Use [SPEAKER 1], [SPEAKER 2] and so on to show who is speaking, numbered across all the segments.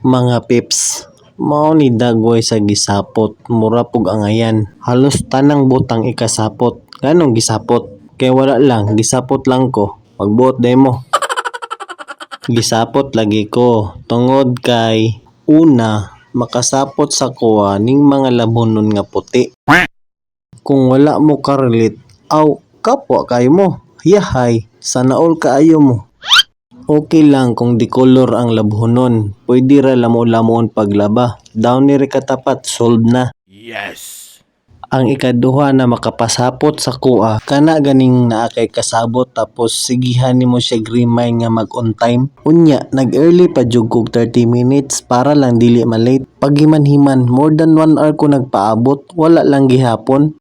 [SPEAKER 1] Mga peeps, mao ni dagway sa gisapot, mura pug angayan. Halos tanang butang ikasapot. Nganong gisapot? Kay wala lang, gisapot lang ko. Magbuot day mo. Gisapot lagi ko tungod kay una, makasapot sa kuha ning mga labhonon nga puti. Kung wala mo ka-relate, aw, kapwa kayo mo. Yahay, sana all kaayo mo. Okay lang kung di color ang labhonon. Pwede ra lamo-lamoon paglaba. Downy ra katapat, solve na.
[SPEAKER 2] Yes.
[SPEAKER 1] Ang ikaduha na makapasapot sa kuha, kana ganing naa kay kasabot tapos sigihan nimo siya remind nga mag on time. Unya, nag-early pa jud kog 30 minutes para lang dili ma-late. Paghiman-himan, more than 1 hour ko nagpaabot, wala lang gihapon.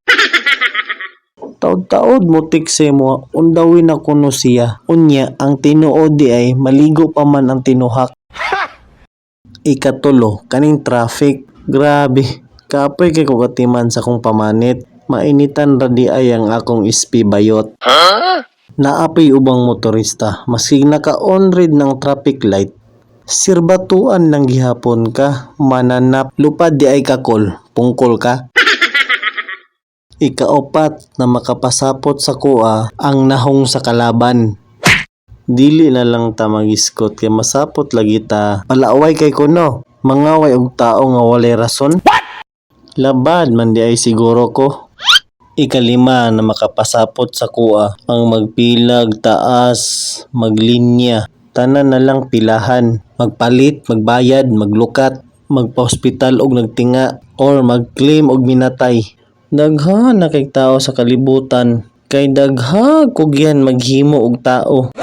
[SPEAKER 1] Taod-taod mo text mo, undawin na kuno siya. Unya, ang tinuod di ay maligo pa man ang tinuhak. Ikatulo, kaning traffic. Grabe, kapoy kay ko katiman sa akong pamanit. Mainitan ra di ay ang akong SP bayot. Naa pay ubang motorista, maski naka-on red ng traffic light, sirbatuan lang gihapon ka, mananap, lupad di ay kakol, pungkol ka. Ikaupat na makapasapot sa kuha, ang nahong sa kalaban. Dili na lang ta magiskot kay masapot lagi ta. Palaway kay kuno, mangaway og tao nga walay rason. Labad man di ay siguro ko. Ikalima na makapasapot sa kuha, ang magpilag taas, maglinya, tanan na lang pilahan, magpalit, magbayad, maglukat, magpa-hospital og nagtinga, or mag-claim og minatay. Daghan na kay tao sa kalibutan, kay daghang kugyan maghimo og tao.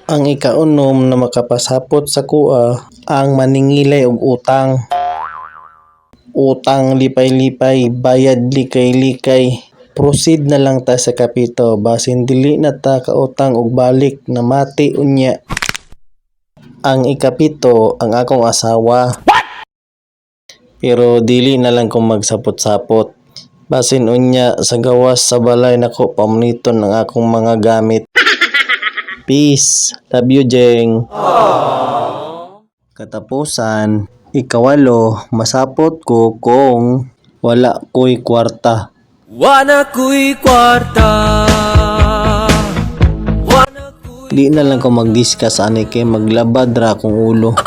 [SPEAKER 1] Ang ikaunom na makapasapot sa kuha, ang maningilay og utang. Utang lipay-lipay, bayad likay-likay. Proceed na lang ta sa kapito, basin dili na ta kautang og balik, namati unya. Ang ikapito, ang akong asawa. Pero dili na lang ko magsapot-sapot. Basin unya sa gawas sa balay nako pamuniton ang akong mga gamit. Peace. Love you, Jeng. Katapusan, ikawalo, masapot ko kung wala ko'y kwarta.
[SPEAKER 3] Wana ko'y kwarta. Wana ko'y
[SPEAKER 1] Di na lang ko mag-discuss ani kay maglabad ra akong ulo.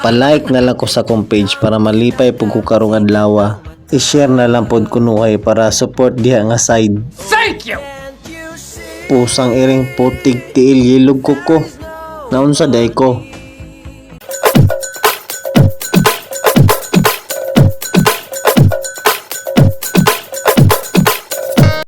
[SPEAKER 1] Pa-like na lang ko sa akong page para malipay pud ko karong adlaw. I-share na lang pod kunuhay para support diha nga side.
[SPEAKER 2] Thank you.
[SPEAKER 1] Pusang iring putig tiil yelog ko ko. Naunsa day ko.